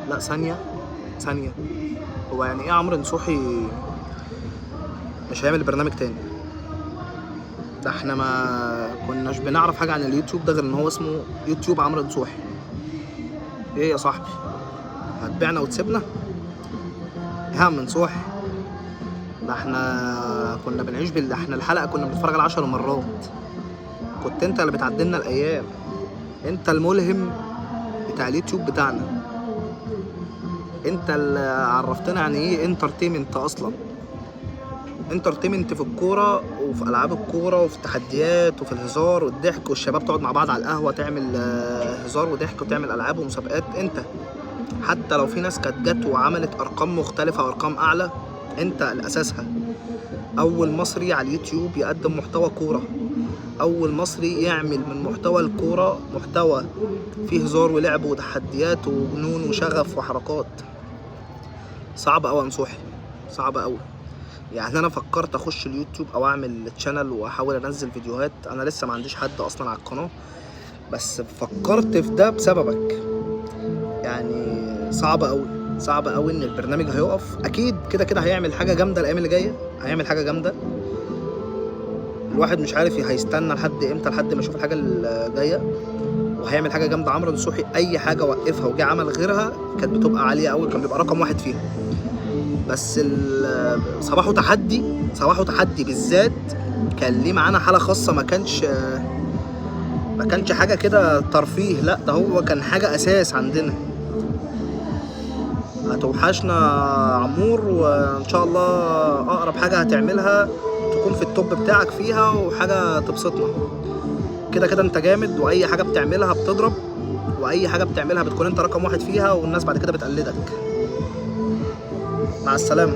لا ثانية ثانية، هو يعني ايه عمرو نصوحي مش هيعمل برنامج تاني؟ ده احنا ما كناش بنعرف حاجة عن اليوتيوب ده غير ان هو اسمه يوتيوب عمرو نصوحي. ايه يا صاحبي، هتبيعنا وتسيبنا يا عم نصوحي؟ ده احنا كنا بنعيش ده احنا الحلقة كنا بنتفرج على 10 مرات. كنت انت اللي بتعدلنا الايام، انت الملهم بتاع اليوتيوب بتاعنا، انت اللي عرفتنا يعني ايه entertainment اصلا. entertainment في الكورة وفي العاب الكورة وفي التحديات وفي الهزار والضحك، والشباب تقعد مع بعض على القهوة تعمل هزار وضحك وتعمل العاب ومسابقات. انت حتى لو في ناس كانت جت وعملت ارقام مختلفة وارقام اعلى، انت اللي اساسها. اول مصري على اليوتيوب يقدم محتوى كورة، اول مصري يعمل من محتوى الكورة محتوى فيه هزار ولعب وتحديات وجنون وشغف وحركات. صعب قوي يا نصوحي، صعب قوي. يعني انا فكرت اخش اليوتيوب او اعمل channel واحاول انزل فيديوهات، انا لسه ما عنديش حد اصلا على القناة، بس فكرت في ده بسببك. يعني صعب قوي، صعب قوي ان البرنامج هيقف. اكيد كده كده هيعمل حاجة جامدة الايام اللي جاية، هيعمل حاجة جامدة. الواحد مش عارف هيستنى لحد امتى لحد ما يشوف الحاجة اللي جاية، وهيعمل حاجة جامدة. عمرو نصوحي اي حاجة وقفها وجه عمل غيرها كانت بتبقى عالية قوي، كان بيبقى رقم واحد فيها. بس صباحه تحدي، صباحه تحدي بالذات كان ليه معانا حاله خاصة، ما كانش حاجة كده ترفيه، لا ده هو كان حاجة اساس عندنا. هتوحشنا عمور، وان شاء الله اقرب حاجة هتعملها تكون في ال top بتاعك فيها وحاجه تبسطنا. كده كده انت جامد، واي حاجة بتعملها بتضرب، واي حاجة بتعملها بتكون انت رقم واحد فيها، والناس بعد كده بتقلدك. مع السلامة.